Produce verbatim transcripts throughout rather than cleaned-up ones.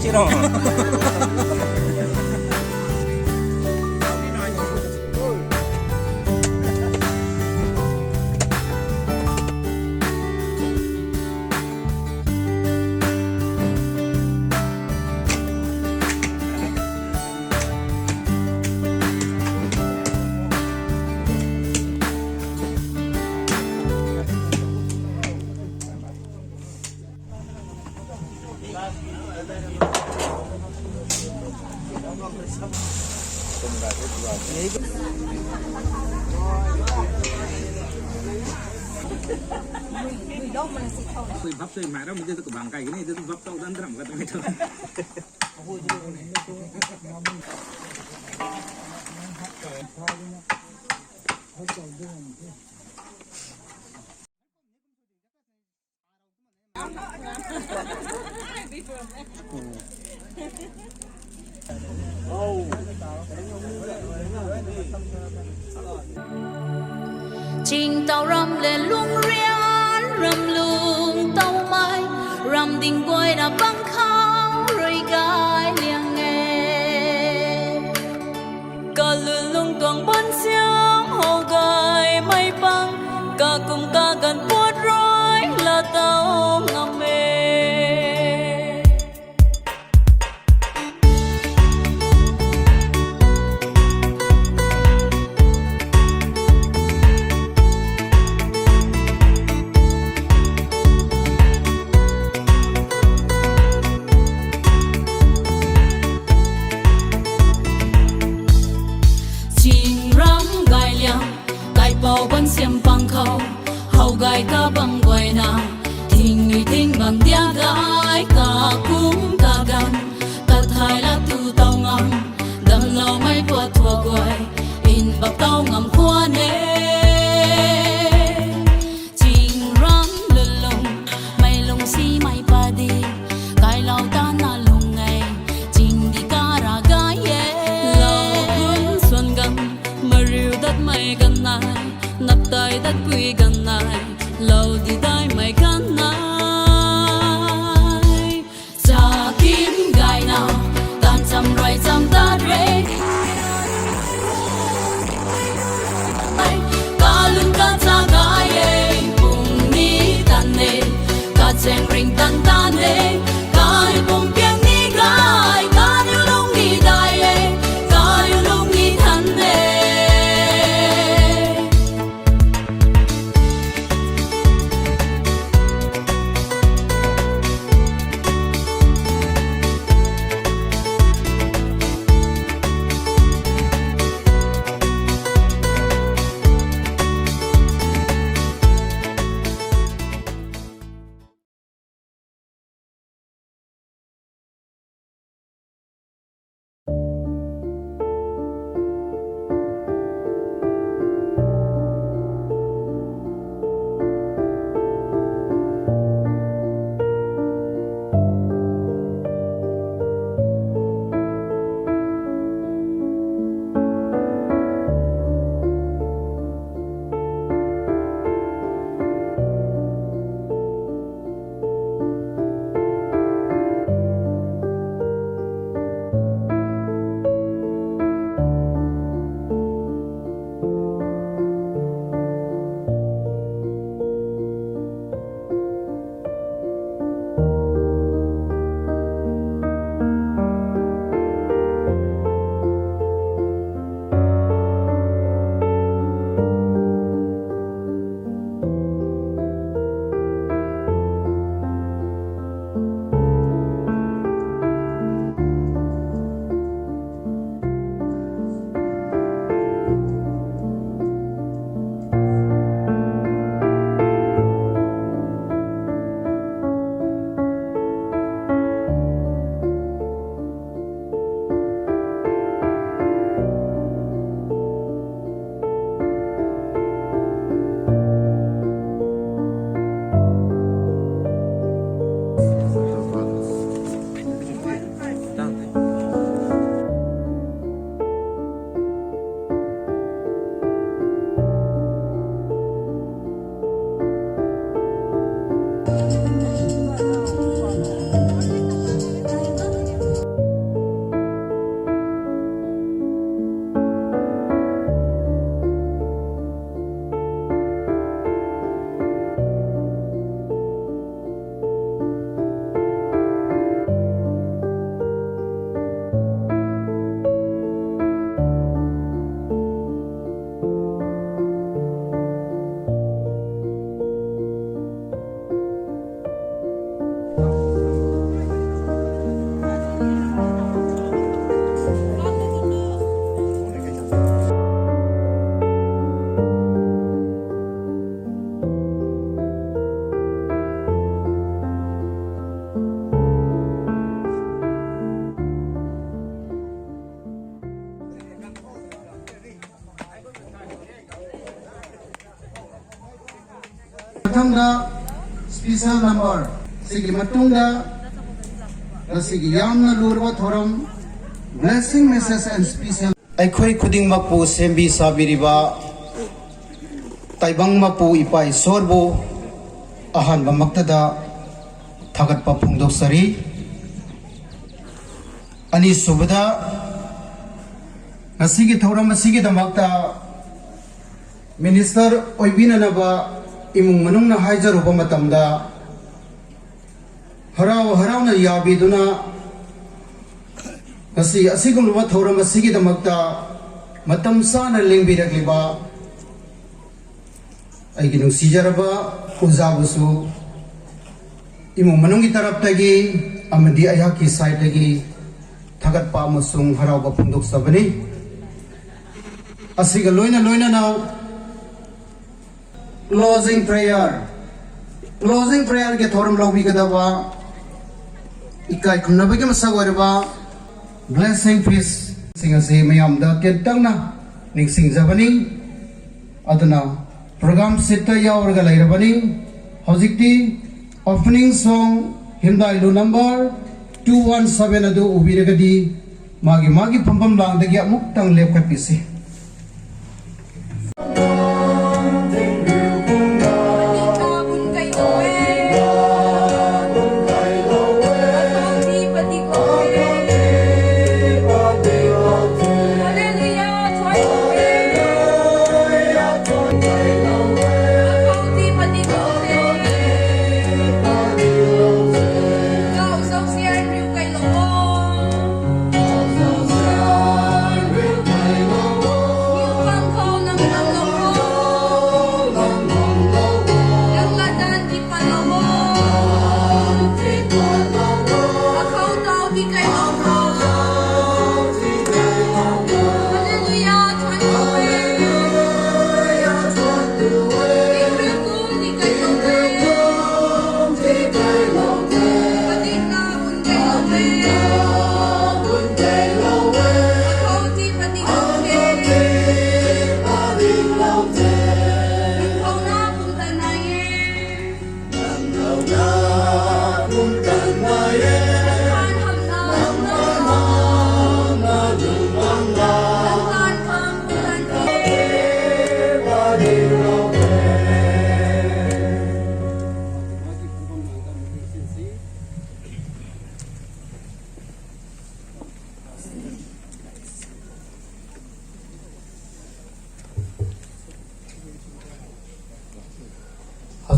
Sino? ꯑꯩꯈꯣꯏ ꯚꯥꯞ ꯇꯧ ꯃꯥꯏꯔꯝ ꯑꯗꯨꯗ ꯀꯃꯥꯡ ꯀꯥꯏꯒꯅꯤ ꯑꯗꯨ ꯚꯥꯞ ꯇꯧꯗꯅ ꯗ꯭ꯔꯝꯒ ꯑꯗꯨꯃꯥꯏꯅ ꯇꯧ꯫ Ching tau ram le lung rian ram lung tau mai, ram ding guai na pang khang rui gai liang e. Ka lulung tuang ban siam hau gai mai pang, ka kum ka gan puat roi la tau ngam e. Chingram gai liang, gai pau ban siam pang khau, hau gai ka bang guai na, thing nui thing bang dia gai ka kum ka gan, ka thai la tu tau ngam, dam lau mai pua thua guai, in bak tau ngam khua ne. Chingram lulung, mai lung si mai padi, kai lau ta na lung ngai, ching di ka ra gai e. Lau hun suan gan, mariu dat mai gan nai, nap tai dat pui gan nai, lau di dai mai gan nai. Sa kim ꯃꯇꯨꯡꯗ special number, ꯁꯤꯒꯤ ꯃꯇꯨꯡꯗ ꯉꯁꯤꯒꯤ ꯌꯥꯝꯅ ꯂꯨꯔꯕ ꯊꯧꯔꯝ, blessing message and special꯫ ꯑꯩꯈꯣꯏ ꯈꯨꯗꯤꯡꯃꯛꯄꯨ ꯁꯦꯝꯕꯤ ꯁꯥꯕꯤꯔꯤꯕ ꯇꯥꯏꯕꯪ ꯃꯄꯨ ꯏꯄꯥ ꯏꯁꯣꯔꯕꯨ ꯑꯍꯥꯟꯕꯃꯛꯇꯗ ꯊꯥꯒꯠꯄ ꯐꯣꯡꯗꯣꯛꯆꯔꯤ꯫ ꯑꯅꯤꯁꯨꯕꯗ, ꯉꯁꯤꯒꯤ ꯊꯧꯔꯝ ꯑꯁꯤꯒꯤꯗꯃꯛꯇ minister ꯑꯣꯏꯕꯤꯅꯅꯕ ꯏꯃꯨꯡ ꯃꯅꯨꯡꯅ ꯍꯥꯏꯖꯔꯨꯕ ꯃꯇꯝꯗ, ꯍꯔꯥꯎ ꯍꯔꯥꯎꯅ ꯌꯥꯕꯤꯗꯨꯅ ꯉꯁꯤ ꯑꯁꯤꯒꯨꯝꯂꯕ ꯊꯧꯔꯝ ꯑꯁꯤꯒꯤꯗꯃꯛꯇ ꯃꯇꯝ ꯆꯥꯅ ꯂꯦꯡꯕꯤꯔꯛꯂꯤꯕ ꯑꯩꯒꯤ ꯅꯨꯡꯁꯤꯖꯔꯕ ꯑꯣꯖꯥꯕꯨꯁꯨ ꯏꯃꯨꯡ ꯃꯅꯨꯡꯒꯤ ꯇꯔꯞꯇꯒꯤ ꯑꯃꯗꯤ ꯑꯩꯍꯥꯛꯀꯤ sideꯇꯒꯤ ꯊꯥꯒꯠꯄ ꯑꯃꯁꯨꯡ ꯍꯔꯥꯎꯕ ꯐꯣꯡꯗꯣꯛꯆꯕꯅꯤ꯫ ꯑꯁꯤꯒ ꯂꯣꯏꯅ ꯂꯣꯏꯅꯅ closing prayer, closing prayerꯒꯤ ꯊꯧꯔꯝ ꯂꯧꯕꯤꯒꯗꯕ ꯏꯀꯥꯏ ꯈꯨꯝꯅꯕꯒꯤ ꯃꯁꯛ ꯑꯣꯏꯔꯕ blessing feastꯁꯤꯡ ꯑꯁꯤ ꯃꯌꯥꯝꯗ ꯇꯦꯟꯇꯛꯅ ꯅꯤꯡꯁꯤꯡꯖꯕꯅꯤ꯫ ꯑꯗꯨꯅ program sheetꯇ ꯌꯥꯎꯔꯒ ꯂꯩꯔꯕꯅꯤ꯫ ꯍꯧꯖꯤꯛꯇꯤ opening song ꯍꯤꯝꯗꯥꯏꯂꯨ number two one seven ꯑꯗꯨ ꯎꯕꯤꯔꯒꯗꯤ ꯃꯥꯒꯤ ꯃꯥꯒꯤ ꯐꯝꯐꯝ ꯂꯥꯡꯗꯒꯤ ꯑꯃꯨꯛꯇꯪ ꯂꯦꯞꯈꯠꯄꯤꯁꯤ꯫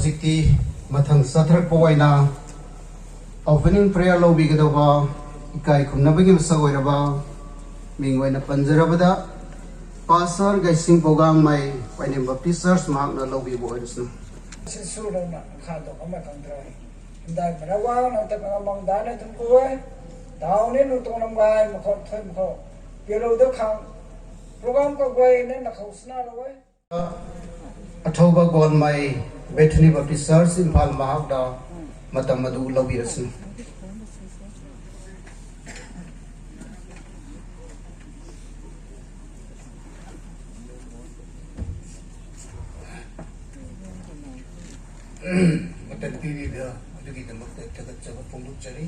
ꯍꯧꯖꯤꯛꯇꯤ ꯃꯊꯪ ꯆꯠꯊꯔꯛꯄ ꯑꯣꯏꯅ opening prayer ꯂꯧꯕꯤꯒꯗꯧꯕ ꯏꯀꯥꯏ ꯈꯨꯝꯅꯕꯒꯤ ꯃꯁꯛ ꯑꯣꯏꯔꯕ ꯃꯤꯡ ꯑꯣꯏꯅ ꯄꯟꯖꯔꯕꯗ Pastor ꯒꯩꯁꯤꯡ ꯄꯧꯒꯥꯡꯃꯩ ꯄꯥꯏꯅꯦꯝ Baptist Church ꯃꯍꯥꯛꯅ ꯂꯧꯕꯤꯕ ꯑꯣꯏꯔꯁꯅꯨ꯫ ꯁꯤꯁꯨ ꯂꯧꯅ ꯈꯥꯗꯣꯛ ꯑꯃ ꯈꯪꯗ꯭ꯔꯦ꯫ ꯗꯥꯏ ꯃꯔ ꯋꯥ ꯅꯪ ꯇꯛ ꯑꯃ ꯗꯥꯅ ꯑꯗꯨꯝ ꯀꯣꯏ꯫ ꯗꯥꯎꯅꯦ ꯅꯨ ꯇꯣꯡ ꯅꯝ ꯒꯥꯏ ꯃꯈꯣꯠ ꯊꯣꯏ ꯃꯈꯣꯠ꯫ ꯄꯦꯂꯧꯗ ꯈꯥꯡ꯫ Program ꯀ ꯒꯣꯏ ꯅꯦ ꯅꯈꯧ ꯁꯅꯥ ꯂꯧꯋꯦ꯫ ꯑꯊꯧꯕ ꯒꯣꯟꯃꯩ Bethany Baptist Church ꯏꯝꯐꯥꯜ ꯃꯍꯥꯛꯅ ꯃꯇꯝ ꯑꯗꯨ ꯂꯧꯕꯤꯔꯁꯅꯨ꯫ ꯃꯇꯝ ꯄꯤꯕꯤꯕ ꯑꯗꯨꯒꯤꯗꯃꯛꯇ ꯊꯥꯒꯠꯆꯕ ꯐꯣꯡꯗꯣꯛꯆꯔꯤ꯫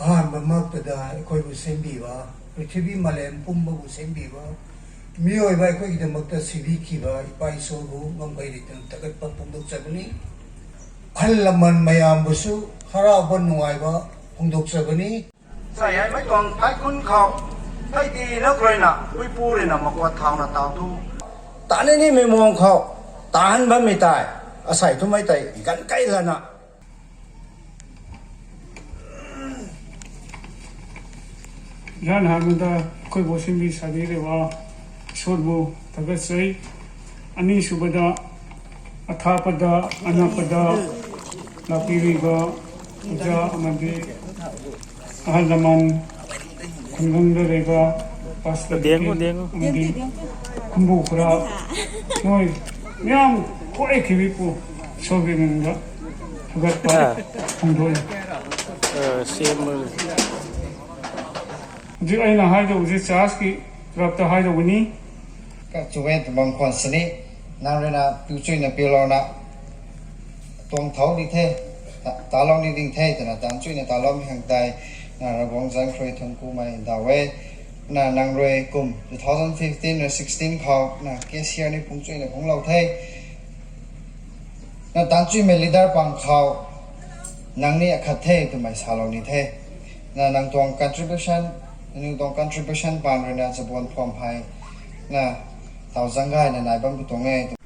ꯑꯍꯥꯟꯕ ꯃꯛꯇꯗ ꯑꯩꯈꯣꯏꯕꯨ ꯁꯦꯝꯕꯤꯕ, ꯄ꯭ꯔꯤꯊꯤꯕꯤ ꯃꯥꯂꯦꯝ ꯄꯨꯝꯕꯕꯨ ꯁꯦꯝꯕꯤꯕ, ꯃꯤꯑꯣꯏꯕ ꯑꯩꯈꯣꯏꯒꯤꯗꯃꯛꯇ ꯁꯤꯕꯤꯈꯤꯕ ꯏꯄꯥ ꯏꯁꯣꯔꯕꯨ ꯉꯝꯈꯩ ꯂꯩꯇꯅ ꯊꯥꯒꯠꯄ ꯐꯣꯡꯗꯣꯛꯆꯕꯅꯤ꯫ ꯑꯍꯜ ꯂꯃꯟ ꯃꯌꯥꯝꯕꯨꯁꯨ ꯍꯔꯥꯎꯕ ꯅꯨꯡꯉꯥꯏꯕ ꯐꯣꯡꯗꯣꯛꯆꯕꯅꯤ꯫ ꯆꯥꯏ ꯍꯥꯏ ꯃꯩ ꯇꯣꯡ ꯊꯥꯏ ꯈꯨꯟ ꯈꯥꯎ ꯊꯥꯏ ꯇꯤ ꯅ ꯀ꯭ꯔꯣꯏꯅ ꯎꯏ ꯄꯨꯔꯤꯅ ꯃꯀꯣꯠ ꯊꯥꯎꯅ ꯇꯥꯎꯗꯨ꯫ ꯇꯥꯅꯤꯅꯤ ꯃꯤ ꯃꯣꯡ ꯈꯥꯎ ꯇꯥꯍꯟꯕ ꯃꯤ ꯇꯥꯏ꯫ ꯑꯁꯥꯏ ꯊꯨꯝꯃꯩ ꯇꯥꯏ ꯒꯟ ꯀꯩ ꯂꯅ꯫ ꯏꯍꯥꯟ ꯍꯥꯟꯕꯗ ꯑꯩꯈꯣꯏꯕꯨ ꯁꯦꯝꯕꯤ ꯁꯥꯕꯤꯔꯤꯕ ꯏꯁꯣꯔꯕꯨ ꯊꯥꯒꯠꯆꯩ꯫ ꯑꯅꯤꯁꯨꯕꯗ ꯑꯊꯥꯞꯄꯗ ꯑꯅꯛꯄꯗ ꯂꯥꯛꯄꯤꯔꯤꯕ ꯑꯣꯖꯥ ꯑꯃꯗꯤ ꯑꯍꯜ ꯂꯃꯟ, ꯈꯨꯡꯒꯪꯗ ꯂꯩꯕ ꯄꯥꯁꯇꯔ ꯗꯦꯡꯉꯨ, ꯗꯦꯡꯉꯨ꯫ ꯑꯃꯗꯤ ꯈꯨꯝꯕꯨ ꯈꯨꯔꯥ ꯃꯣꯏ ꯃꯌꯥꯝ ꯈ꯭ꯋꯥꯏ ꯈꯤꯕꯤꯄꯨ ꯏꯁꯣꯔꯒꯤ ꯃꯤꯡꯗ ꯊꯥꯒꯠꯄ ꯑꯥ꯫ ꯐꯣꯡꯗꯣꯛꯏ꯫ ꯑ, ꯁꯦꯝꯕꯅꯤ꯫ ꯍꯧꯖꯤꯛ ꯑꯩꯅ ꯍꯥꯏꯗꯧꯕꯁꯦ ꯆꯥꯔꯆꯀꯤ ꯇꯔꯞꯇ ꯍꯥꯏꯗꯧꯕꯅꯤ꯫ ꯀ ꯆꯨꯋꯦ ꯇꯨꯕꯝ ꯈꯣꯟꯁꯤꯅꯤ, ꯅꯪ ꯔꯦꯅ ꯇꯨ ꯆꯨꯏꯅ ꯄꯤꯂꯣꯅ ꯇꯣꯡ ꯊꯧ ꯅꯤꯊꯦ, ꯇꯥ-, ꯇꯥꯂꯣ ꯅꯤꯗꯤꯡ ꯊꯦ, ꯇꯅ ꯇꯥꯟ ꯆꯨꯏꯅ ꯇꯥꯂꯣ ꯃꯤꯍꯪ ꯇꯥꯏ, ꯅ ꯔꯕꯣꯡ ꯖꯪ ꯈ꯭ꯔꯣꯏ ꯊꯨꯝ ꯀꯨꯃꯥꯏ ꯗꯥꯋꯦ, ꯅ ꯅꯪ ꯔꯣꯏ ꯀꯨꯝ two thousand fifteen ꯅ sixteen ꯈꯥꯎ, ꯅ cashier ꯅꯤ ꯄꯨꯡ ꯆꯨꯏꯅ ꯄꯨꯡ ꯂꯧ ꯊꯦ, ꯅ ꯇꯥꯟ ꯆꯨꯏ ꯃꯦ leader ꯄꯥꯡ ꯈꯥꯎ, ꯅꯪ ꯅꯤ ꯑꯈꯠ ꯊꯦ, ꯇꯨꯃꯥꯏ ꯁꯥꯂꯣ ꯅꯤ ꯊꯦ, ꯅ ꯅꯪ ꯇꯣꯡ contribution, ꯅꯪ ꯇꯣꯡ contribution ꯄꯥꯟ ꯔꯣꯏꯅ ꯆꯕꯣꯟ ꯐꯣꯝ ꯍꯥꯏ, ꯅ ꯇꯥꯎ ꯖꯪꯒꯥꯏ ꯅ ꯅꯥꯏꯕꯝ ꯇꯣꯡꯉꯦ꯫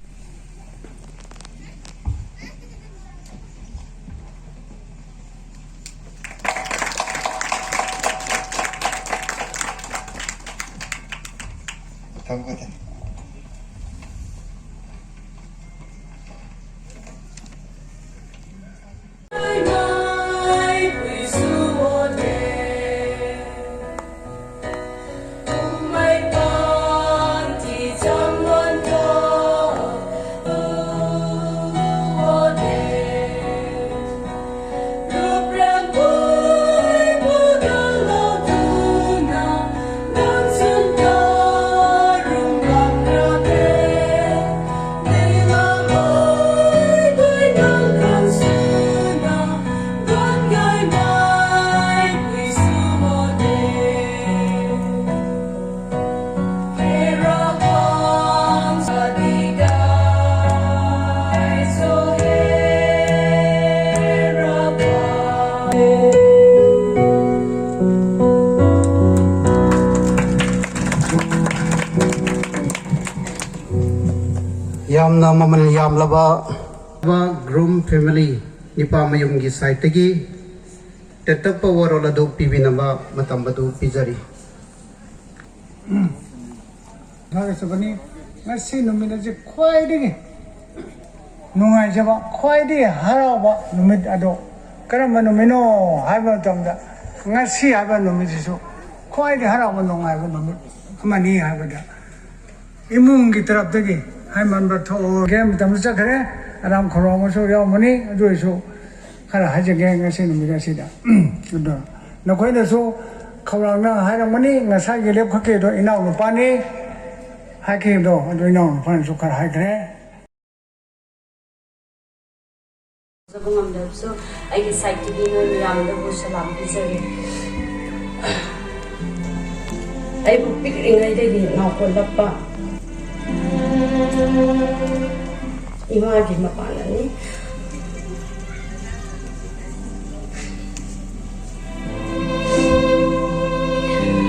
ꯌꯥꯝꯅ ꯃꯃꯜ ꯌꯥꯝꯂꯕ groom family, ꯅꯤꯄꯥ ꯃꯌꯨꯝꯒꯤ sideꯇꯒꯤ ꯇꯦꯟꯇꯛꯄ ꯋꯥꯔꯣꯜ ꯑꯗꯨ ꯄꯤꯕꯤꯅꯕ ꯃꯇꯝ ꯑꯗꯨ ꯄꯤꯖꯔꯤ꯫ ꯊꯥꯒꯠꯆꯕꯅꯤ꯫ ꯉꯁꯤ ꯅꯨꯃꯤꯠ ꯑꯁꯤ ꯈ꯭ꯋꯥꯏꯗꯒꯤ ꯅꯨꯡꯉꯥꯏꯖꯕ, ꯈ꯭ꯋꯥꯏꯗꯒꯤ ꯍꯔꯥꯎꯕ ꯅꯨꯃꯤꯠ ꯑꯗꯣ ꯀꯔꯝꯕ ꯅꯨꯃꯤꯠꯅꯣ ꯍꯥꯏꯕ ꯃꯇꯝꯗ, ꯉꯁꯤ ꯍꯥꯏꯕ ꯅꯨꯃꯤꯠꯁꯤꯁꯨ ꯈ꯭ꯋꯥꯏꯗꯒꯤ ꯍꯔꯥꯎꯕ ꯅꯨꯡꯉꯥꯏꯕ ꯅꯨꯃꯤꯠ ꯑꯃꯅꯤ ꯍꯥꯏꯕꯗ, ꯏꯃꯨꯡꯒꯤ ꯇꯔꯞꯇꯒꯤ ꯍꯥꯏꯃꯟꯕ ꯊꯣꯛꯑꯒꯦ꯫ ꯃꯇꯝꯗ ꯆꯠꯈ꯭ꯔꯦ꯫ ꯑꯔꯥꯝ ꯈꯧꯔꯥꯡꯕꯁꯨ ꯌꯥꯎꯔꯝꯒꯅꯤ, ꯑꯗꯨ ꯑꯣꯏꯔꯁꯨ ꯈꯔ ꯍꯥꯏꯖꯒꯦ ꯉꯁꯤ ꯅꯨꯃꯤꯠ ꯑꯁꯤꯗ꯫ ꯑꯗꯣ ꯅꯈꯣꯏꯅꯁꯨ ꯈꯧꯔꯥꯡꯅ ꯍꯥꯏꯔꯝꯒꯅꯤ, ꯉꯁꯥꯏꯒꯤ ꯂꯦꯞꯈꯠꯈꯤꯕꯗꯣ ꯏꯅꯥꯎꯅꯨꯄꯥꯅꯤ ꯍꯥꯏꯈꯤꯕꯗꯣ, ꯑꯗꯨ ꯏꯅꯥꯎꯅꯨꯄꯥꯅꯁꯨ ꯈꯔ ꯍꯥꯏꯈ꯭ꯔꯦ꯫ ꯊꯥꯖꯕ ꯉꯝꯗꯕꯁꯨ ꯑꯩꯒꯤ sideꯇꯒꯤ ꯅꯣꯏ ꯃꯌꯥꯝꯗꯕꯨ ꯁꯂꯥꯝ ꯄꯤꯖꯔꯤ꯫ ꯑꯩꯕꯨ ꯄꯤꯛꯂꯤꯉꯩꯗꯒꯤ ꯅꯥꯎꯀꯣꯜꯂꯛꯄ ꯏꯃꯥꯒꯤ ꯃꯄꯥꯟꯅꯤ꯫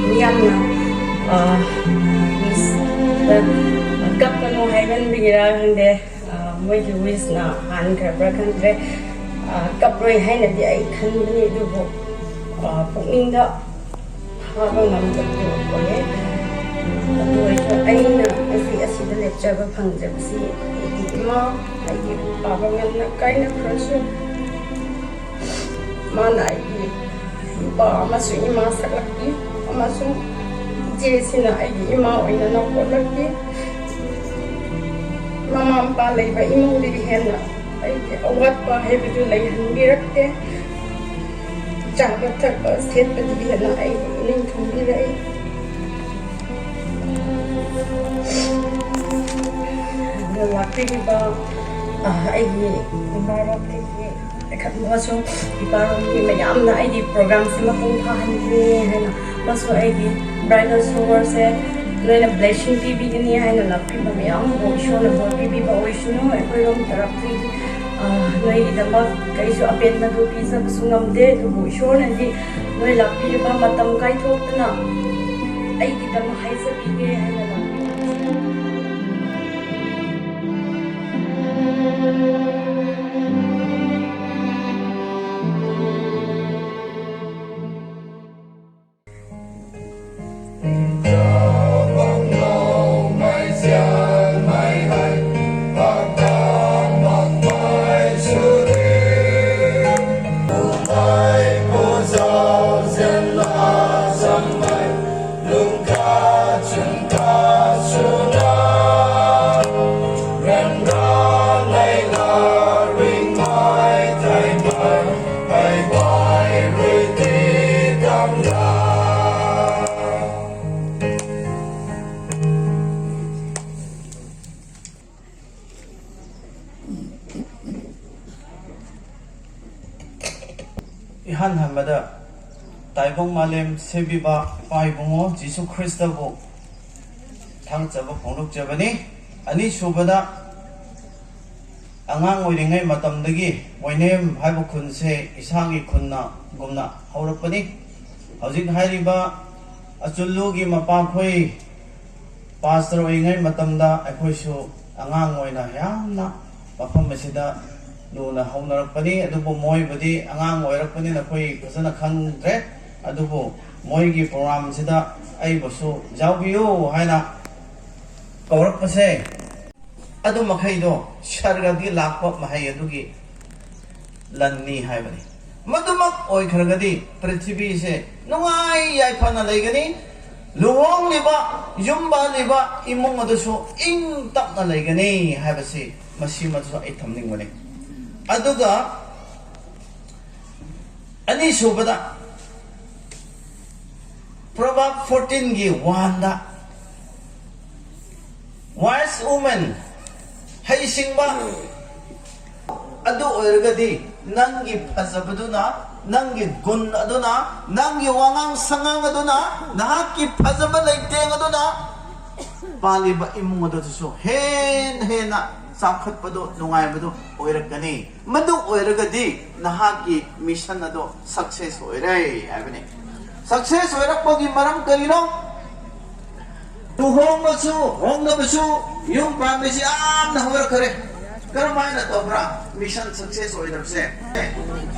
ꯃꯤꯌꯥꯝꯅ, ꯑ, ꯃꯤꯁꯇ ꯀꯞꯀꯅꯨ ꯍꯥꯏꯃꯟꯕꯒꯤꯔꯥ ꯈꯪꯗꯦ, ꯑ, ꯃꯣꯏꯒꯤ wishꯅ ꯍꯥꯟꯈ꯭ꯔꯕ꯭ꯔꯥ ꯈꯪꯗ꯭ꯔꯦ꯫ ꯑ, ꯀꯞꯂꯣꯏ ꯍꯥꯏꯅꯗꯤ ꯑꯩ ꯈꯟꯕꯅꯤ, ꯑꯗꯨꯕꯨ, ꯑ, ꯄꯨꯛꯅꯤꯡꯗ ꯐꯥꯕ ꯉꯝꯗꯕꯗꯨ ꯑꯣꯏꯌꯦ꯫ ꯑꯗꯨ ꯑꯣꯏꯔꯁꯨ ꯑꯩ ꯐꯪꯖꯕꯁꯤ ꯑꯩꯒꯤ ꯏꯃꯥ, ꯑꯩꯒꯤ ꯄꯥꯕ ꯉꯝꯅ ꯀꯥꯏꯅꯈ꯭ꯔꯁꯨ, ꯃꯥꯅ ꯑꯩꯒꯤ ꯅꯨꯄꯥ ꯑꯃꯁꯨꯡ ꯏꯃꯥ ꯁꯛꯂꯛꯄꯤ, ꯑꯃꯁꯨꯡ ꯏꯆꯦꯁꯤꯅ ꯑꯩꯒꯤ ꯏꯃꯥ ꯑꯣꯏꯅ ꯅꯧꯄꯣꯠꯂꯛꯄꯤ꯫ ꯃꯃꯥ ꯃꯄꯥ ꯂꯩꯕ ꯏꯃꯨꯡꯗꯒꯤ ꯍꯦꯟꯅ ꯑꯩꯒꯤ ꯑꯋꯥꯠꯄ ꯍꯥꯏꯕꯗꯨ ꯂꯩꯍꯟꯕꯤꯔꯛꯇꯦ꯫ ꯆꯥꯕ ꯊꯛꯄ ꯁꯦꯠꯄꯗꯒꯤ ꯍꯦꯟꯅ ꯑꯩꯕꯨ ꯏꯅꯤꯡ ꯊꯨꯡꯕꯤꯔꯛꯏ꯫ ꯑꯗꯨꯅ ꯂꯥꯛꯄꯤꯔꯤꯕ, ꯑ, ꯑꯩꯒꯤ ꯏꯃꯥꯔꯣꯝꯗꯒꯤ ꯑꯃꯁꯨꯡ ꯏꯄꯥꯔꯣꯝꯒꯤ ꯃꯌꯥꯝꯅ ꯑꯩꯒꯤ ꯄ꯭ꯔꯣꯒ꯭ꯔꯥꯝꯁꯦ ꯃꯄꯨꯡ ꯐꯥꯍꯟꯒꯦ ꯍꯥꯏꯅ, ꯑꯃꯁꯨꯡ ꯑꯩꯒꯤ ꯕ꯭ꯔꯥꯏꯗꯜ ꯁꯣꯋꯔꯁꯦ ꯅꯣꯏꯅ ꯕ꯭ꯂꯦꯁꯤꯡ ꯄꯤꯕꯤꯒꯅꯤ ꯍꯥꯏꯅ ꯂꯥꯛꯄꯤꯕ ꯃꯌꯥꯝꯕꯨ ꯏꯁꯣꯔꯅ ꯕꯣꯔ ꯄꯤꯕꯤꯕ ꯑꯣꯏꯁꯅꯨ꯫ ꯑꯩꯈꯣꯏꯔꯣꯝ ꯇꯔꯞꯇꯒꯤ, ꯑ, ꯅꯣꯏꯒꯤꯗꯃꯛ ꯀꯩꯁꯨ ꯑꯄꯦꯟꯕꯗꯨ ꯄꯤꯖꯕꯁꯨ ꯉꯝꯗꯦ, ꯑꯗꯨꯕꯨ ꯏꯁꯣꯔꯅꯗꯤ ꯅꯣꯏ ꯂꯥꯛꯄꯤꯔꯤꯕ ꯃꯇꯝ ꯀꯥꯏꯊꯣꯛꯇꯅ ꯑꯩꯒꯤꯗꯃꯛ ꯍꯥꯏꯖꯕꯤꯒꯦ ꯍꯥꯏꯅ ꯂꯥꯛꯄꯤꯔꯤꯕꯁꯦ꯫ ꯏꯍꯥꯟ ꯍꯥꯟꯕꯗ ꯇꯥꯏꯕꯪ ꯃꯥꯂꯦꯝ ꯁꯦꯝꯕꯤꯕ ꯏꯄꯥ ꯏꯕꯨꯡꯉꯣ ꯖꯤꯁꯨ ꯈ꯭ꯔꯤꯁꯇꯕꯨ ꯊꯥꯒꯠꯆꯕ ꯐꯣꯡꯗꯣꯛꯆꯕꯅꯤ꯫ ꯑꯅꯤꯁꯨꯕꯗ, ꯑꯉꯥꯡ ꯑꯣꯏꯔꯤꯉꯩ ꯃꯇꯝꯗꯒꯤ ꯋꯥꯏꯅꯦꯝ ꯍꯥꯏꯕ ꯈꯨꯟꯁꯦ ꯏꯁꯥꯒꯤ ꯈꯨꯟꯅ ꯒꯨꯝꯅ ꯍꯧꯔꯛꯄꯅꯤ꯫ ꯍꯧꯖꯤꯛ ꯍꯥꯏꯔꯤꯕ ꯑꯆꯨꯜꯂꯨꯒꯤ ꯃꯄꯥꯈꯣꯏ ꯄꯥꯁꯇꯔ ꯑꯣꯏꯔꯤꯉꯩ ꯃꯇꯝꯗ ꯑꯩꯈꯣꯏꯁꯨ ꯑꯉꯥꯡ ꯑꯣꯏꯅ ꯌꯥꯝꯅ ꯃꯐꯝ ꯑꯁꯤꯗ ꯂꯨꯅ ꯍꯧꯅꯔꯛꯄꯅꯤ꯫ ꯑꯗꯨꯕꯨ ꯃꯣꯏꯕꯨꯗꯤ ꯑꯉꯥꯡ ꯑꯣꯏꯔꯛꯄꯅꯤꯅ ꯑꯩꯈꯣꯏ ꯐꯖꯅ ꯈꯪꯗ꯭ꯔꯦ꯫ ꯑꯗꯨꯕꯨ ꯃꯣꯏꯒꯤ ꯄ꯭ꯔꯣꯒ꯭ꯔꯥꯝꯁꯤꯗ ꯑꯩꯕꯨꯁꯨ ꯌꯥꯎꯕꯤꯌꯨ ꯍꯥꯏꯅ ꯀꯧꯔꯛꯄꯁꯦ ꯑꯗꯨ ꯃꯈꯩꯗꯣ ꯁꯔꯒꯗꯒꯤ ꯂꯥꯛꯄ ꯃꯍꯩ ꯑꯗꯨꯒꯤ ꯂꯟꯅꯤ ꯍꯥꯏꯕꯅꯤ꯫ ꯃꯗꯨꯃꯛ ꯑꯣꯏꯈ꯭ꯔꯒꯗꯤ ꯄ꯭ꯔꯤꯊꯤꯕꯤꯁꯦ ꯅꯨꯡꯉꯥꯏ ꯌꯥꯏꯐꯅ ꯂꯩꯒꯅꯤ꯫ ꯂꯨꯍꯣꯡꯂꯤꯕ, ꯌꯨꯝ ꯄꯥꯜꯂꯤꯕ ꯏꯃꯨꯡ ꯑꯗꯨꯁꯨ ꯏꯪ ꯇꯞꯅ ꯂꯩꯒꯅꯤ ꯍꯥꯏꯕꯁꯤ ꯃꯁꯤꯃꯁꯨ ꯑꯩ ꯊꯝꯅꯤꯡꯕꯅꯤ꯫ ꯑꯗꯨꯒ ꯑꯅꯤꯁꯨꯕꯗ, Proverb fourteen ꯒꯤ one ꯗ, wise woman, ꯍꯩꯁꯤꯡꯕ ꯑꯗꯨ ꯑꯣꯏꯔꯒꯗꯤ ꯅꯪꯒꯤ ꯐꯖꯕꯗꯨꯅ, ꯅꯪꯒꯤ ꯒꯨꯟ ꯑꯗꯨꯅ, ꯅꯪꯒꯤ ꯋꯥꯉꯥꯡ ꯁꯉꯥꯡ ꯑꯗꯨꯅ, ꯅꯍꯥꯛꯀꯤ ꯐꯖꯕ ꯂꯩꯇꯦꯡ ꯑꯗꯨꯅ ꯄꯥꯜꯂꯤꯕ ꯏꯃꯨꯡ ꯑꯗꯨꯗꯁꯨ ꯍꯦꯟꯅ ꯍꯦꯟꯅ ꯆꯥꯎꯈꯠꯄꯗꯨ, ꯅꯨꯡꯉꯥꯏꯕꯗꯨ ꯑꯣꯏꯔꯛꯀꯅꯤ꯫ ꯃꯗꯨ ꯑꯣꯏꯔꯒꯗꯤ ꯅꯍꯥꯛꯀꯤ ꯃꯤꯁꯟ ꯑꯗꯣ ꯁꯛꯁꯦꯁ ꯑꯣꯏꯔꯦ ꯍꯥꯏꯕꯅꯤ꯫ ꯁꯛꯁꯦꯁ ꯑꯣꯏꯔꯛꯄꯒꯤ ꯃꯔꯝ ꯀꯔꯤꯅꯣ? ꯂꯨꯍꯣꯡꯕꯁꯨ, ꯍꯣꯡꯗꯕꯁꯨ, ꯌꯨꯝ ꯄꯥꯟꯕꯁꯤ ꯌꯥꯝꯅ ꯍꯧꯔꯛꯈ꯭ꯔꯦ꯫ ꯀꯔꯝꯍꯥꯏꯅ ꯇꯧꯕ꯭ꯔꯥ ꯃꯤꯁꯟ ꯁꯛꯁꯦꯁ ꯑꯣꯏꯗꯕꯁꯦ?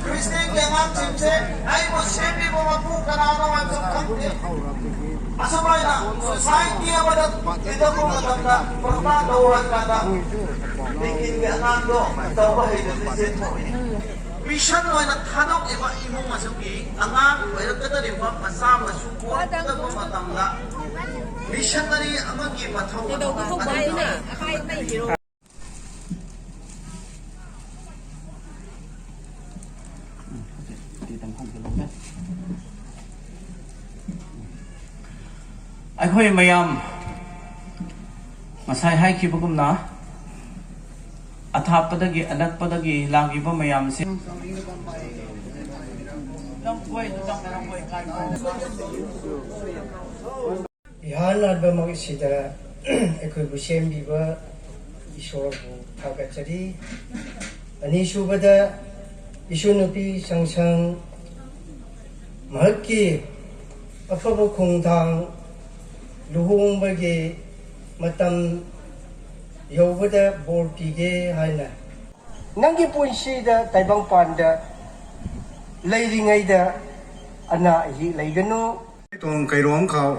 ꯈ꯭ꯔꯤꯁꯇꯦꯟꯒꯤ ꯑꯉꯥꯡꯁꯤꯡꯁꯦ ꯑꯩꯕꯨ ꯁꯦꯝꯕꯤꯕ ꯃꯄꯨ ꯀꯅꯥꯅꯣ ꯍꯥꯏꯕꯁꯨ ꯈꯪꯗꯦ꯫ ꯑꯁꯨꯃꯥꯏꯅ ꯁꯣꯁꯥꯏꯇꯤ ꯑꯃꯗ ꯇꯤꯜꯂꯛꯄ ꯃꯇꯝꯗ ꯄ꯭ꯔꯃꯥꯟ ꯇꯧ ꯍꯥꯏꯕ ꯀꯥꯟꯗ ꯅꯤꯡꯒꯤꯟꯒꯤ ꯑꯉꯥꯡꯗꯣ ꯇꯧꯕ ꯍꯩꯇꯕꯗꯤ ꯆꯦꯟꯊꯣꯛꯏ꯫ ꯃꯤꯁꯟ ꯑꯣꯏꯅ ꯊꯥꯗꯣꯛꯂꯤꯕ ꯏꯃꯨꯡ ꯑꯁꯤꯒꯤ ꯑꯉꯥꯡ ꯑꯣꯏꯔꯛꯀꯗꯧꯔꯤꯕ ꯃꯆꯥ ꯃꯁꯨ ꯄꯣꯛꯂꯛꯄ ꯃꯇꯝꯗ ꯃꯤꯁꯟꯅꯔꯤ ꯑꯃꯒꯤ ꯃꯊꯧ ꯑꯗꯨ ꯑꯩꯈꯣꯏ ꯃꯌꯥꯝ ꯉꯁꯥꯏ ꯍꯥꯏꯈꯤꯕꯒꯨꯝꯅ ꯑꯊꯥꯞꯄꯗꯒꯤ ꯑꯅꯛꯄꯗꯒꯤ ꯂꯥꯛꯂꯤꯕ ꯃꯌꯥꯝꯁꯦ ꯏꯍꯥꯟ ꯍꯥꯟꯕꯃꯛ ꯑꯁꯤꯗ ꯑꯩꯈꯣꯏꯕꯨ ꯁꯦꯝꯕꯤꯕ ꯏꯁꯣꯔꯕꯨ ꯊꯥꯒꯠꯆꯔꯤ꯫ ꯑꯅꯤꯁꯨꯕꯗ, ꯏꯁꯨ ꯅꯨꯄꯤ ꯁꯪꯁꯪ ꯃꯍꯥꯛꯀꯤ ꯑꯐꯕ ꯈꯣꯡꯊꯥꯡ, ꯂꯨꯍꯣꯡꯕꯒꯤ ꯃꯇꯝ ꯌꯧꯕꯗ ꯕꯣꯔ ꯄꯤꯒꯦ ꯍꯥꯏꯅ, ꯅꯪꯒꯤ ꯄꯨꯟꯁꯤꯗ ꯇꯥꯏꯕꯪꯄꯥꯟꯗ ꯂꯩꯔꯤꯉꯩꯗ ꯑꯅꯥ ꯑꯌꯦꯛ ꯂꯩꯒꯅꯨ꯫ ꯇꯣꯡ ꯀꯩꯔꯣꯡ ꯈꯥꯎ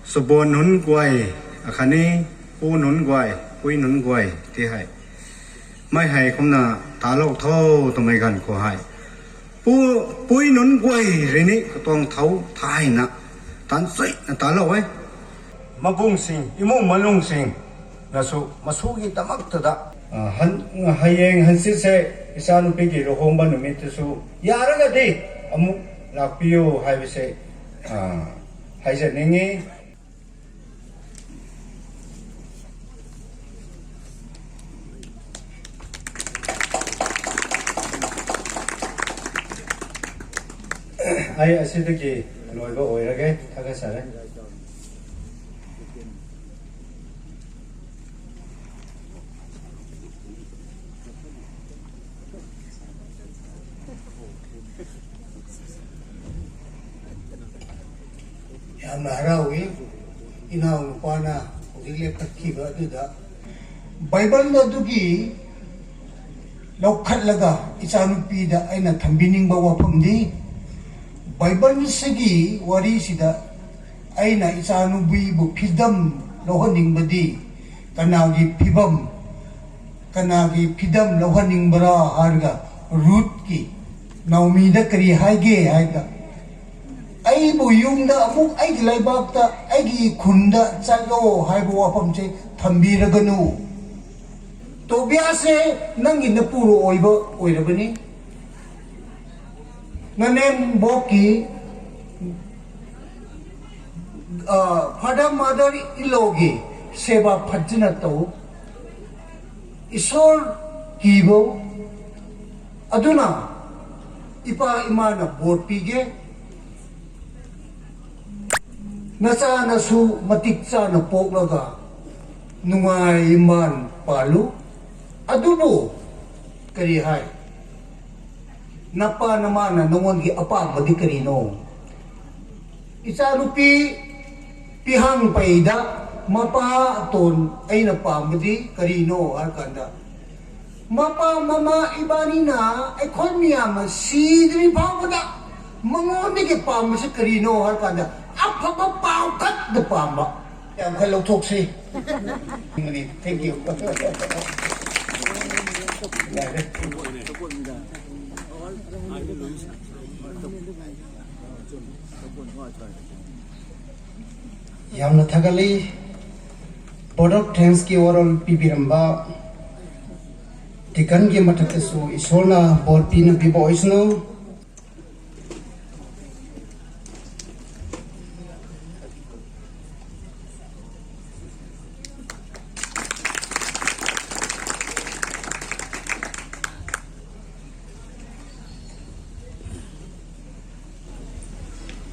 ꯁꯨꯕꯣꯟ ꯍꯨꯟ ꯒ꯭ꯋꯥꯏ ꯑꯈꯅꯤ ꯄꯨꯟ ꯍꯨꯟ ꯒ꯭ꯋꯥꯏ ꯄꯨꯏ ꯅꯨꯟ ꯒꯣꯏ ꯇꯤ ꯍꯥꯏ꯫ ꯃꯥꯏ ꯍꯥꯏ ꯀꯨꯝꯅ ꯇꯥꯂꯧ ꯊꯧ ꯇꯃꯩ ꯒꯟ ꯈꯣ ꯍꯥꯏ꯫ ꯄꯨ-, ꯄꯨꯏ ꯅꯨꯟ ꯒꯣꯏ ꯔꯤꯅꯤ ꯈꯨꯇꯣꯡ ꯊꯧ ꯊꯥꯏꯅ ꯇꯥꯟ ꯆꯩꯅ ꯇꯥꯂꯧꯋꯦ꯫ ꯃꯕꯨꯡꯁꯤꯡ, ꯏꯃꯨꯡ ꯃꯅꯨꯡꯁꯤꯡꯅꯁꯨ ꯃꯁꯨꯒꯤꯗꯃꯛꯇꯗ, ꯑ, ꯍꯟ-, ꯍꯌꯦꯡ ꯍꯪꯆꯤꯠꯁꯦ ꯏꯆꯥꯅꯨꯄꯤꯒꯤ ꯂꯨꯍꯣꯡꯕ ꯅꯨꯃꯤꯠꯇꯨꯁꯨ ꯌꯥꯔꯒꯗꯤ ꯑꯃꯨꯛ ꯂꯥꯛꯄꯤꯌꯨ ꯍꯥꯏꯕꯁꯦ, ꯑ, ꯍꯥꯏꯖꯅꯤꯡꯉꯤ꯫ ꯑꯩ ꯑꯁꯤꯗꯒꯤ ꯂꯣꯏꯕ ꯑꯣꯏꯔꯒꯦ꯫ ꯊꯥꯒꯠꯆꯔꯤ꯫ ꯌꯥꯝꯅ ꯍꯔꯥꯎꯏ꯫ ꯏꯅꯥꯎꯅꯨꯄꯥꯅ ꯍꯧꯖꯤꯛ ꯂꯦꯞꯈꯠꯈꯤꯕ ꯑꯗꯨꯗ ꯕꯥꯏꯕꯜ ꯑꯗꯨꯒꯤ ꯂꯧꯈꯠꯂꯒ ꯏꯆꯥꯅꯨꯄꯤꯗ ꯑꯩꯅ ꯊꯝꯕꯤꯅꯤꯡꯕ ꯋꯥꯐꯝꯗꯤ, ꯕꯥꯏꯕꯜꯁꯤꯒꯤ ꯋꯥꯔꯤꯁꯤꯗ ꯑꯩꯅ ꯏꯆꯥꯅꯨꯄꯤꯕꯨ ꯐꯤꯗꯝ ꯂꯧꯍꯟꯅꯤꯡꯕꯗꯤ ꯀꯅꯥꯒꯤ ꯐꯤꯕꯝ, ꯀꯅꯥꯒꯤ ꯐꯤꯗꯝ ꯂꯧꯍꯟꯅꯤꯡꯕ꯭ꯔꯥ ꯍꯥꯏꯔꯒ, ꯔꯨꯠꯀꯤ, ꯅꯥꯎꯃꯤꯗ ꯀꯔꯤ ꯍꯥꯏꯒꯦ ꯍꯥꯏꯗ, "ꯑꯩꯕꯨ ꯌꯨꯝꯗ ꯑꯃꯨꯛ ꯑꯩꯒꯤ ꯂꯩꯕꯥꯛꯇ, ꯑꯩꯒꯤ ꯈꯨꯟꯗ ꯆꯠꯂꯣ" ꯍꯥꯏꯕ ꯋꯥꯐꯝꯁꯦ ꯊꯝꯕꯤꯔꯒꯅꯨ꯫ ꯇꯣꯕꯤꯌꯥꯁꯁꯦ ꯅꯪꯒꯤ ꯅꯄꯨꯔꯣꯏꯕ ꯑꯣꯏꯔꯕꯅꯤ꯫ ꯅꯅꯦꯝꯕꯣꯛꯀꯤ, ꯑ, father mother in lawꯒꯤ ꯁꯦꯕꯥ ꯐꯖꯅ ꯇꯧ꯫ ꯏꯁꯣꯔ ꯀꯤꯕ ꯑꯗꯨꯅ ꯏꯄꯥ ꯏꯃꯥꯅ ꯕꯣꯔ ꯄꯤꯒꯦ꯫ ꯅꯆꯥꯅꯁꯨ ꯃꯇꯤꯛ ꯆꯥꯅ ꯄꯣꯛꯂꯒ ꯅꯨꯡꯉꯥꯏ ꯏꯝꯕꯥꯟ ꯄꯥꯜꯂꯨ꯫ ꯑꯗꯨꯕꯨ ꯀꯔꯤ ꯍꯥꯏ? ꯅꯄꯥ ꯅꯃꯥꯅ ꯅꯉꯣꯟꯒꯤ ꯑꯄꯥꯝꯕꯗꯤ ꯀꯔꯤꯅꯣ? ꯏꯆꯥꯅꯨꯄꯤ ꯄꯤꯍꯥꯡ ꯄꯩꯗ ꯃꯄꯥ ꯑꯇꯣꯟ ꯑꯩꯅ ꯄꯥꯝꯕꯗꯤ ꯀꯔꯤꯅꯣ ꯍꯥꯏꯔꯀꯥꯟꯗ, ꯃꯄꯥ ꯃꯃꯥ ꯏꯕꯥꯅꯤꯅ ꯑꯩꯈꯣꯏ ꯃꯤꯌꯥꯝꯅ ꯁꯤꯗ꯭ꯔꯤ ꯐꯥꯎꯕꯗ ꯃꯉꯣꯟꯗꯒꯤ ꯄꯥꯝꯕꯁꯤ ꯀꯔꯤꯅꯣ ꯍꯥꯏꯔꯀꯥꯟꯗ, ꯑꯐꯕ ꯄꯥꯎ ꯈꯛꯇ ꯄꯥꯝꯕ꯫ ꯌꯥꯝ ꯈꯔ ꯂꯧꯊꯣꯛꯁꯤ꯫ Thank you. ꯌꯥꯔꯦ꯫ ꯌꯥꯝꯅ ꯊꯥꯒꯠꯂꯤ꯫ Vote of thanksꯀꯤ ꯋꯥꯔꯣꯜ ꯄꯤꯕꯤꯔꯝꯕ deaconꯒꯤ ꯃꯊꯛꯇꯁꯨ ꯏꯁꯣꯔꯅ ꯕꯣꯔ ꯄꯤꯅꯕꯤꯕ ꯑꯣꯏꯁꯅꯨ꯫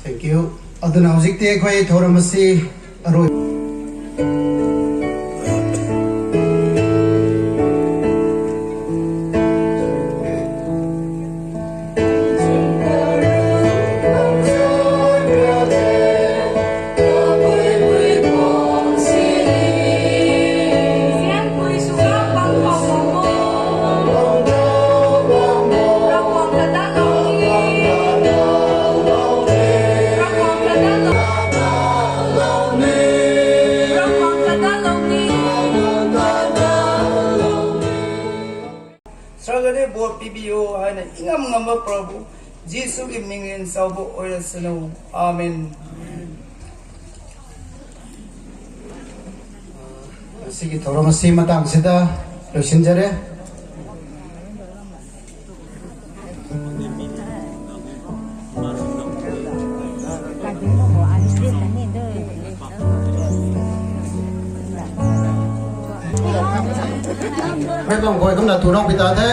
Thank you. ꯑꯗꯨꯅ ꯍꯧꯖꯤꯛꯇꯤ ꯑꯩꯈꯣꯏ ꯊꯧꯔꯝ ꯑꯁꯤ ꯑꯔꯣꯏ ꯁꯔꯒꯗ ꯕꯣꯔ ꯄꯤꯕꯤꯌꯨ ꯍꯥꯏꯅ ꯏꯉꯝ ꯉꯝꯕ ꯄ꯭ꯔꯚꯨ ꯖꯤꯁꯨꯒꯤ ꯃꯤꯡꯂꯦꯟ ꯆꯥꯎꯕ ꯑꯣꯏꯔꯁꯅꯨ꯫ ꯑꯥꯃꯦꯟ꯫ ꯉꯁꯤꯒꯤ ꯊꯧꯔꯝ ꯑꯁꯤ ꯃꯇꯥꯡꯁꯤꯗ ꯂꯣꯏꯁꯤꯟꯖꯔꯦ꯫ Khaitlong khoi kumna turok pita the.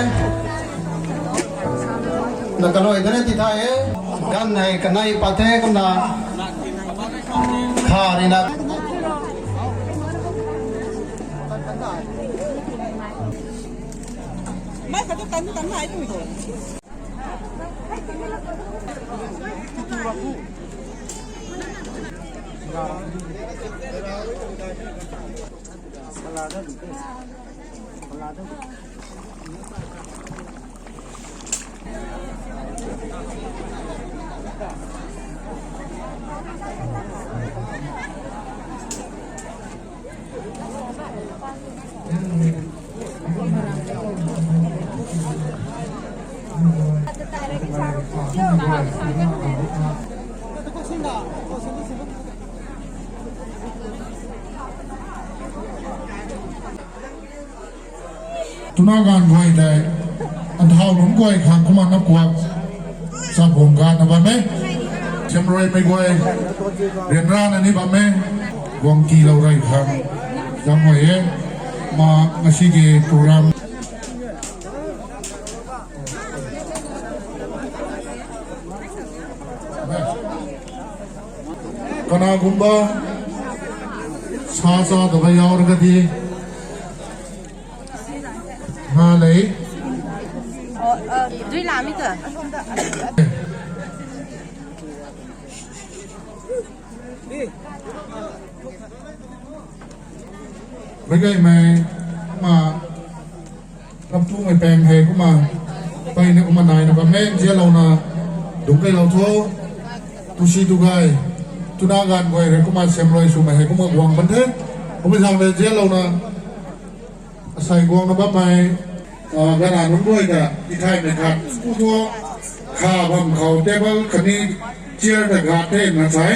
Na kaloi dane ti tha e. Gan nai kanai pa the kumna. Kha ri na. Mai kha tu tan tan nai tu. Tunagan guai dai, anthau lum guai khang kuma na kuak, sa bom ga na ba me. Semroi me guai, renra na ni ba me, guang ti lau rai khang, jam guai e, ma ngasi ge program. ꯀꯅꯥꯒꯨꯝꯕ ꯁꯥ ꯆꯥꯗꯕ ꯌꯥꯎꯔꯒꯗꯤ ꯉꯥ ꯂꯩ꯫ ꯑꯣ, ꯑ, ꯗꯨꯏ ꯂꯥꯛꯑꯃꯤꯗ꯫ ꯃꯩꯒꯩ ꯃꯩ ꯑꯃ ꯂꯝꯇꯨ ꯃꯩꯄꯦꯡ ꯍꯩ ꯀꯨꯃꯥ ꯄꯩꯅ ꯀꯨꯃꯥ ꯅꯥꯏꯅ ꯄꯝꯃꯦ ꯖꯦꯜ ꯂꯧꯅ ꯗꯨꯡ ꯀꯩ ꯂꯧꯊꯣ ꯇꯨꯁꯤ ꯗꯨꯒꯥꯏ ꯇꯨꯅꯥ ꯒꯥꯟ ꯒꯣꯏ ꯔꯦ ꯀꯨꯃꯥ ꯁꯦꯝꯂꯣꯏ ꯁꯨꯃ ꯍꯩ ꯀꯨꯃꯥ ꯒꯣꯡ ꯄꯟꯊꯦ ꯀꯨꯃꯥ ꯁꯥꯡꯂꯦ ꯖꯦꯜ ꯂꯧꯅ ꯑꯁꯥꯏ ꯒꯣꯡꯅ ꯄꯝꯃꯩ ꯒꯅꯥ ꯅꯨꯡ ꯒꯣꯏꯗ ꯏꯊꯥꯏ ꯃꯩꯈꯥꯠ ꯀꯨꯊꯣ ꯈꯥꯕꯝ ꯈꯥꯎ ꯇꯦꯕꯜ ꯈꯅꯤ ꯆꯤꯌꯔꯗ ꯒꯥꯇꯦ ꯅꯁꯥꯏ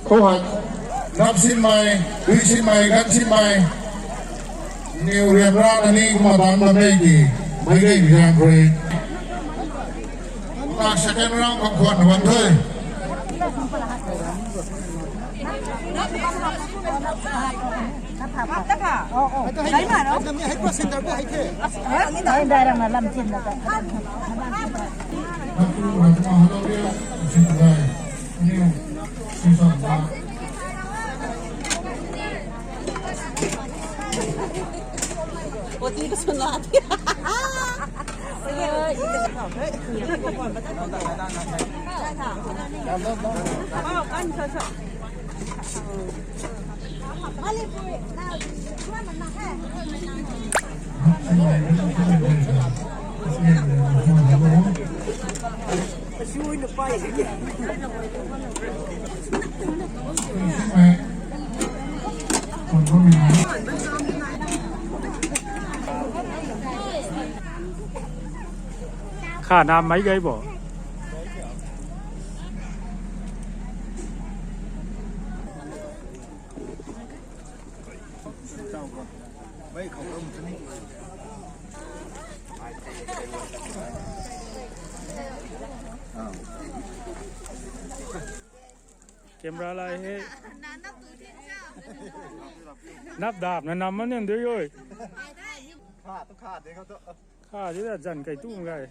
ꯀꯧꯍꯥꯏ, ꯅꯞꯁꯤꯟꯃꯥꯏ, ꯂꯨꯏꯁꯤꯟꯃꯥꯏ, ꯒꯟꯁꯤꯟꯃꯥꯏ, ꯅ꯭ꯌꯨ ꯔꯦꯕ꯭ꯔꯥ ꯅꯅꯤ ꯃꯇꯥꯡ ꯃꯃꯩꯒꯤ ꯃꯩꯒꯩ ꯃꯤꯌꯥꯝꯈꯣꯏ꯫ ꯃꯥ second round ꯀꯣꯟꯅ ꯃꯟꯊꯣꯏ꯫ ꯈꯥ ꯅꯥꯝ ꯃꯩꯒꯩꯕꯣ꯫ Camera lai he. Nap dap na nam man nem dei oi. Kha tu kha de kha tu. Kha de da jan kai tu ngai.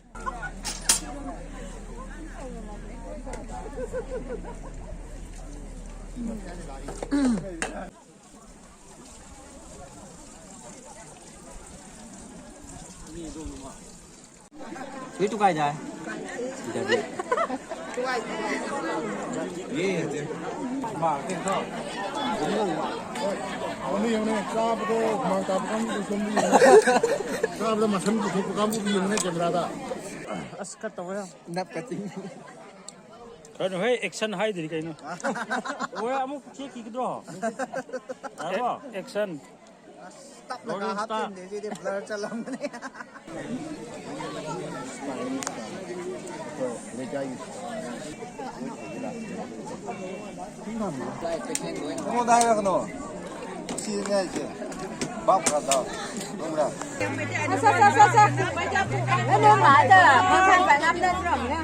Suy tu kai jai. ꯌꯦꯡꯉꯨꯅꯦ, ꯌꯦꯡꯉꯨꯅꯦ, ꯆꯥꯕꯗꯣ ꯍꯨꯃꯥꯡ ꯇꯥꯕ ꯀꯥꯡꯕꯨꯗꯣ ꯁꯣꯝꯗ ꯌꯦꯡꯉꯨꯅꯦ꯫ ꯆꯥꯕꯗ ꯃꯁꯝ ꯄꯨꯊꯣꯛꯄ ꯀꯥꯡꯕꯨꯗꯣ ꯌꯦꯡꯉꯨꯅꯦ ꯀꯦꯃꯦꯔꯥꯗ꯫ ꯑꯁ, ꯈꯔ ꯇꯧꯋꯦ꯫ ꯅꯞ ꯀꯠꯇꯤꯡ꯫ ꯀꯩꯅꯣ, ꯍꯦ, action ꯍꯥꯏꯗ꯭ꯔꯤ ꯀꯩꯅꯣ? ꯍꯣꯏ, ꯑꯃꯨꯛ ꯊꯦꯛꯈꯤꯒꯗ꯭ꯔꯣ? ꯉꯥꯏꯈꯣ꯫ Action꯫ ꯑꯁ, ꯇꯞꯅ ꯀꯥ ꯍꯥꯞꯆꯤꯟꯗꯦ, ꯁꯤꯗꯤ blur ꯆꯠꯂꯝꯃꯅꯤ꯫ ꯂꯩꯀꯥꯏꯒꯤ꯫ ꯅꯉꯣꯟꯗ ꯍꯥꯏꯔꯛꯀꯅꯣ꯫ ꯁꯤꯅꯦ ꯍꯥꯏꯁꯦ꯫ ꯚꯥꯞ ꯈꯔ ꯇꯥꯎ꯫ ꯈꯪꯕ꯭ꯔꯥ? ꯑꯁ, ꯑꯁ, ꯑꯁ, ꯑꯁ꯫ ꯅꯣꯏ ꯃꯥꯗ ꯐꯣꯟ ꯁꯥꯟꯅꯕ ꯉꯝꯗꯅ ꯇꯧꯔꯝꯃꯤꯅꯦ꯫